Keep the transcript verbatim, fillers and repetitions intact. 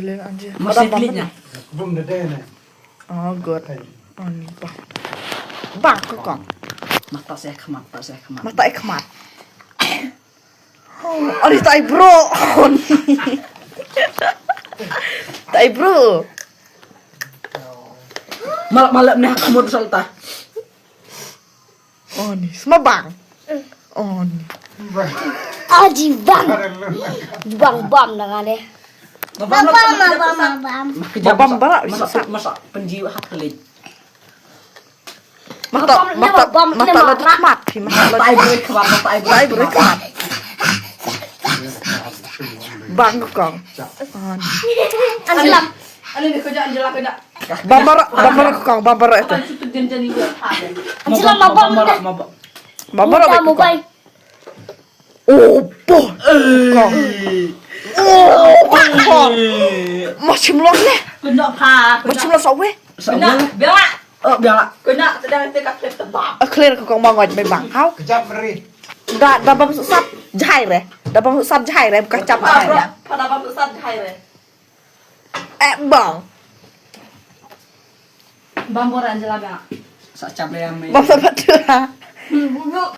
Lin anji. Masih telinga. Bum dede ne. Oh, good. Ani bang. Bang ko kong. Mata saya kemat, mata saya kemat. Mata saya kemat. Oh, ani tai bro. Tai bro. Malap malap ne kamu salta. Oh ni, semua bang. Oh ni. Aji bang. Bang bam dengan eh. Bam bam bam bam. Bam bam bala bisa. Masa penjiwa hak pelit. Mata mata mata lo mat hi mata lo. Tai bro khabar, tai bro khabar. Bang kong. Oh ni. Anjela. Ani ni kerja Anjela kerja. Bambara, bambara ko kong, bambara ito. Anjela mabam. Bambara ko kong. Oh, po. Kong. Oh, po. Machim lo ne. Kena pa. Machim lo sawe. Sawe. Biar. Oh, biar. Kena sedang tekat tebak. A clear ko kong mangoj me bang. Hau. Kejap beri. Da da bam susap jai re. Da bam susap jai re bukan cap jai re. Pada bam susap jai re. Eh, bang. Bang bora Anjela bang. Sa cap le yang me. Bang sa pat tu ha. Bubuk.